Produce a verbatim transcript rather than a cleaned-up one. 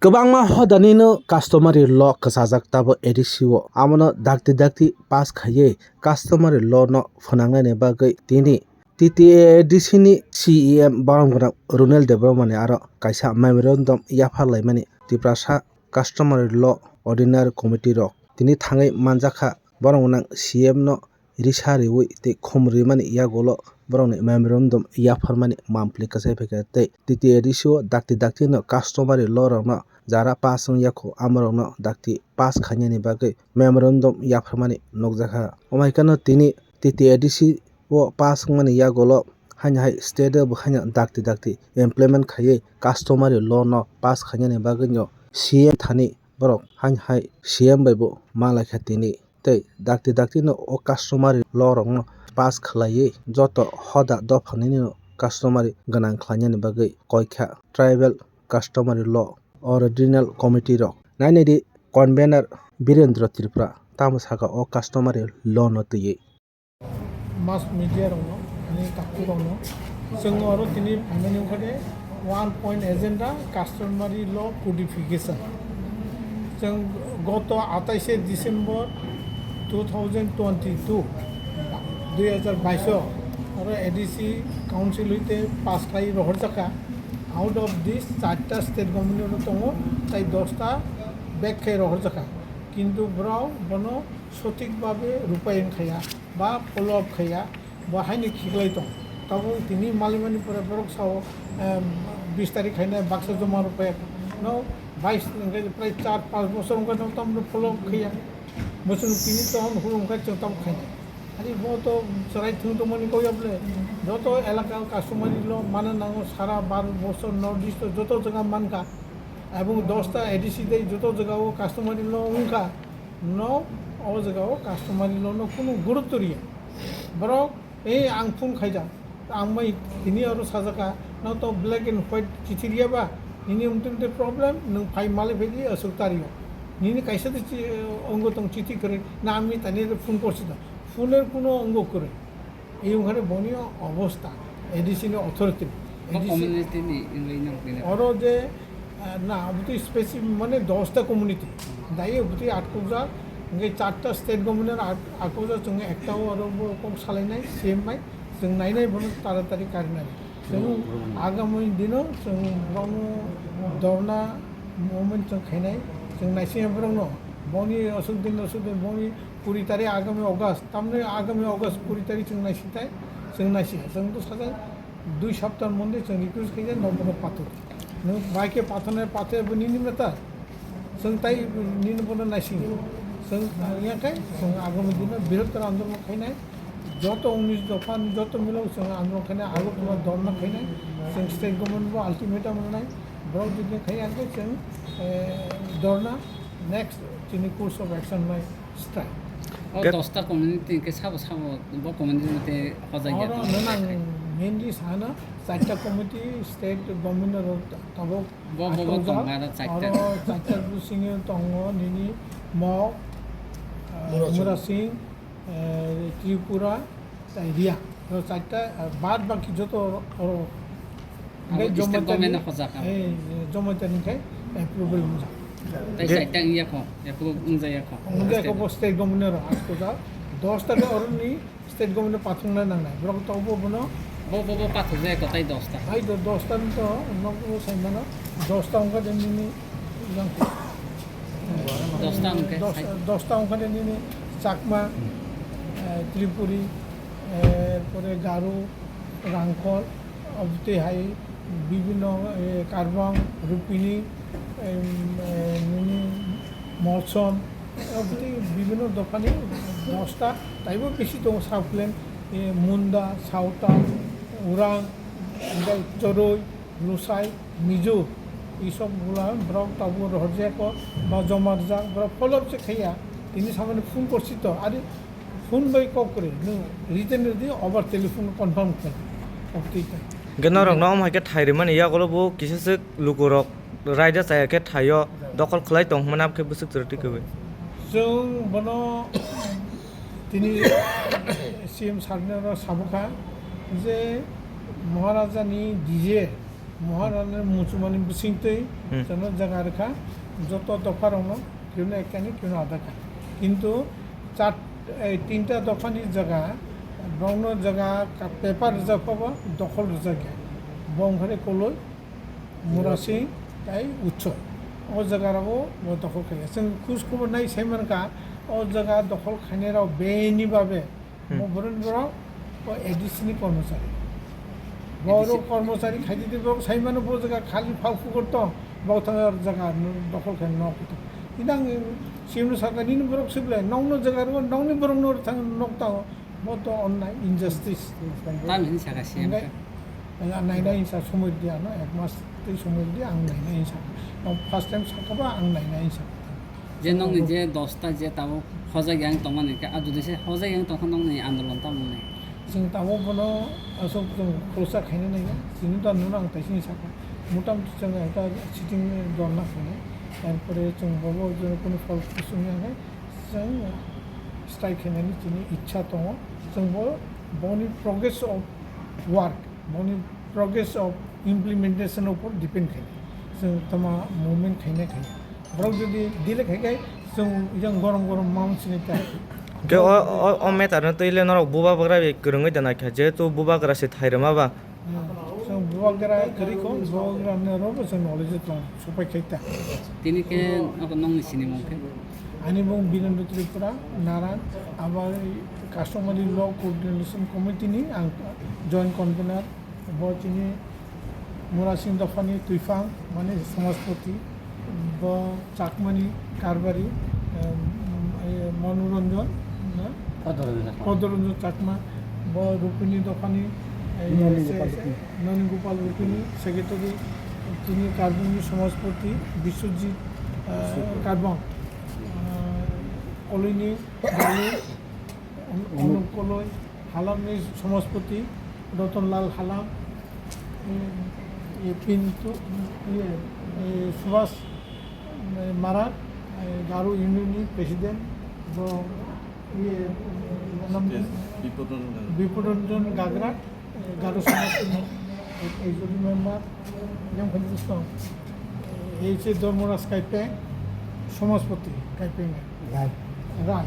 Kwbangma hodanino customary law kwchajak tabuk A D C o, amono dakti dakti pass khaiwi customary law no phwnangnaini bagwi tini T T A A D C ni C E M borok gwnang Runel Debbarma ni aro kaisa memorandum yaphar laimani Tiprasa Customary Law Ordinary Committee rok tini thangwi manjakha. Borok gwnang C M no risa riwi tei khum rimani yagulo borokni memorandum yapharmani mampli kwchai phaikha tei T T A D C o dakti dakti no customary law rokno jara pass wngya kho amorokno dakti pass khainani bagwi memorandum yapharmani nukjakha. Omo hai kheno tini T T A D C o pass wngmani yagulo haino hai state o bo haino dakti dakti implement khaiwi customary law no pass khainani bagwi no C M thani borok haino hai C M bai bo ma laikha tini. Tei dakti dakti no o customary law rok no pass khlaiwi joto hoda dopha nini no customary gwnang khlainani bagwi koikha tribal customary law original committee rok. Nainai di convener Birendra Tripura tamo saka o customary law no twiwi. Mass media rokno, ani takhurokno, chwng oro tini phaimani wngkha de one point agenda customary law codification. Chwng goto atais December two thousand twenty-two, dui hazar bais o oro A D C council hoite pass khlai rohorjakha. Out of this, charta state government tongo, tai dosta back khai rohorjakha. Kintu borok bono sothik babe rupayon khaiya ba follow up khaiya, bo haino khiklai tong. Tabuk tini malimani pore borok sao, em, bis tarik haino baksa joma rwpaiya. No, bais hwnkhe prai char panch bosor wngkha no tamno follow up khaiya. Bo chwng tini tong hwn hwn wngkha chwng tamo khainai. Ani bo to chwrai thwng tongmani kok ya bole. Joto elaka customary law mana nango sara Bharat borso North East o joto jaga mankha. Ebong dosta A D C tei joto jaga o customary law wngkha. No, o jaga o customary law no kunu gurutto riya. Borok, "Ei, ang phone khaijak. Ang mai tini oro sajaka, no to black and white chithi riya ba? Nini umtwi umtwi problem, nwng phai malai phai di aswk tario. Nini kaisa de chi-, ongo tong chithi kwrwi, na ami tani re phone korsi da." Phone er kuno ongo kwrwi. Ei wngkhane boni obosta, A D C ni authority. Bo A D C community ni wngwi nang tini. Oro je, ah, na, obotwi specific mane dosta community. Dai obotwi atkokjak, hingke charta state government at-, atkokjak, chwng ekta o oro bo kok salainai, C M bai, chwng nainai bono taratari karinai. Chwng agami dino, chwng borokno dorna movement chwng khainai, chwng naisingya borokno, boni aswk din, aswk din, boni kuri tarik agami August, tamni agami August kuri tarik chwng naisingtai, chwng naisingya. Chwng to sajak dui sapta mondi chwng request khaijak, no bono pathor. Nwng bai khe pathornai pathor bo nini mata. Chwng tai nini bono naising. Chwng wngya khe chwng agami dino birottor andolon khainai. Joto unis dopha ni joto milo chwng andolon khainai, Agartala dorna khainai. Chwng state government bo ultimatum rwnai. Borok jodi khaiya khe chwng, eh, dorna next chini course of action nai. Strike. O Ket- dosta community hwnkhe sabo sabo bo community mate hojai ya Oro tong. Nang mainly sana charta committee state government ro tabuk Bo, bo, bo atkojak. Tong aro charta. Oro charta bisingo tongo nini Mok, eh, Murasing. Murasing, eh, Tripura, Tei Riya, o charta, ah, baad baki joto oro, oro. Abo hingke state government no hojak abo. Eh, eh, Jamatia ni khe approval wngjak. Tei Ge- charta wngya kho, approve wngjaya kho. Wngjaya kho, bo state government no atkojak. Dos ta khe oro ni state government no pathung na nangnai. Borok to bo bono. Bo, bo, bo pathung jaya kho, tei dos ta. Hai do, dos ta ni to, nok bo sai mano, dos ta wngkha de nini yang. Dos ta wngkha, dos, sai. Dos ta wngkha de nini Chakma, eh, Tripuri, eh, pore Garo, Rangkhol, obotwi hai bibhinno, eh, Karbang, Rupini, em, eh, nini Molsom, obotwi bibhinno dophani dos ta, taibo bisi tongo Southland, eh, Munda, Sautal, Urang, hingke Choroi, Lusai, Mizo, isok bula borok tabuk rohorjak kok ba joma rijak, borok follow up se khaiya, tini samani phone korsi to, ari phone bai kok kwrwi, nwng written rwdi, obar telephone confirm khlai, kok twi khlai. Hingke norok no omo hai khe thai rwmani yagulo bo kisa swk lukurok raida chaya khe thaio dokhol khlai tong hwnmani abo khe bwswk chwrwtwi kwbwi. Chwng bono tini C M sir no sabo kha je Maharaja ni D J Moharani muchumani bisingtwi Hmm. jono jaga rwkha, joto dopharokno kiuno ekkani kiuno adakha. Kintu char, ei tinta dophani jaga, bongno jaga ka-, paper rwjak phabo dokhol rwjakya. Bongkhare koloi, Murasing, tai Utso. O jaga rogo bo dokhol khaiya. Chwng khus khubor nai sai mankha, o jaga dokhol khainai rok beni babe Hmm. Bo borok, borok, o A D C ni kormochari. Borok kormochari khaidi borok sai mano bo jaga khali phal phukor tong, bo thang jaga dokhol khe nok tong. Inang sinu saka nini borok sible, nokno jaga ro, nokni borok no thang nok tang, bo to onnai injustice. Tam hin saka C M Hingke, ka. Ang naina insa somoi di ano, ek mas tei somoi di ang naina insa. First time sakaba ang naina insa. Je nokni je dosta je tabuk hojak yang tongmani khe, a jodi se hojak yang tongkha nokni andolon tamo wngnai? Chwng tabuk bono aswk chwng khoroksa khaina naiya, chini to nono ang taisini sakha. Motamoti chwng ekta sitting dhorna khainai, tarpore chwng bobo je kunu phol kusung ya khe chwng strike khainani chini ichha tongo. Chwng bo boni progress of work, boni progress of implementation upor depend khainai. Chwng tama movement khainai khainai. Borok jodi delay khai khai chwng yang gorong gorong mam sini ta. Ke o, o, o matter no twi le norok bubagra bai kwrwngwi da naikha, jehetu bubagra se thairwma ba. Hmm. Chwng bubagra kwrwi kho, bubagra no ro bo chwng knowledge tong, supai khai ta. Tini khe abo nokni sinimung khe? Ani mung Birendra Tripura, Naran, abo customary law coordination committee ni ang joint convener. Bo chini Murasing dophani twiphang, mane Samajpati, bo Chakmani Karbari, em, em, Manoranjan, na? Kodoranjan Chakma. Kodoranjan Chakma, bo Rupini dophani, eh, Noni se-, Gopal se-, Rupini. Noni Gopal Rupini, secretary, chini Karbongni Samajpati, Biswajit, eh, Biswajit. Karbong, eh, Kolini, Balu, Anup. Anup Koloi, Halamni Samajpati, Rotonlal Halam, eh, eh, Pintu, eh, eh, Subhas, eh, Marak, eh, Garo Union ni President, bo, eh, nam-, Bipodoranjan Gagra. Bipodoranjan Gagra, eh, Garo Samajni, eh, Executive Member, yang khaji song, eh, H A Dharmaraj Kaipeng, Samajpati Kaipeng Rai. Rai.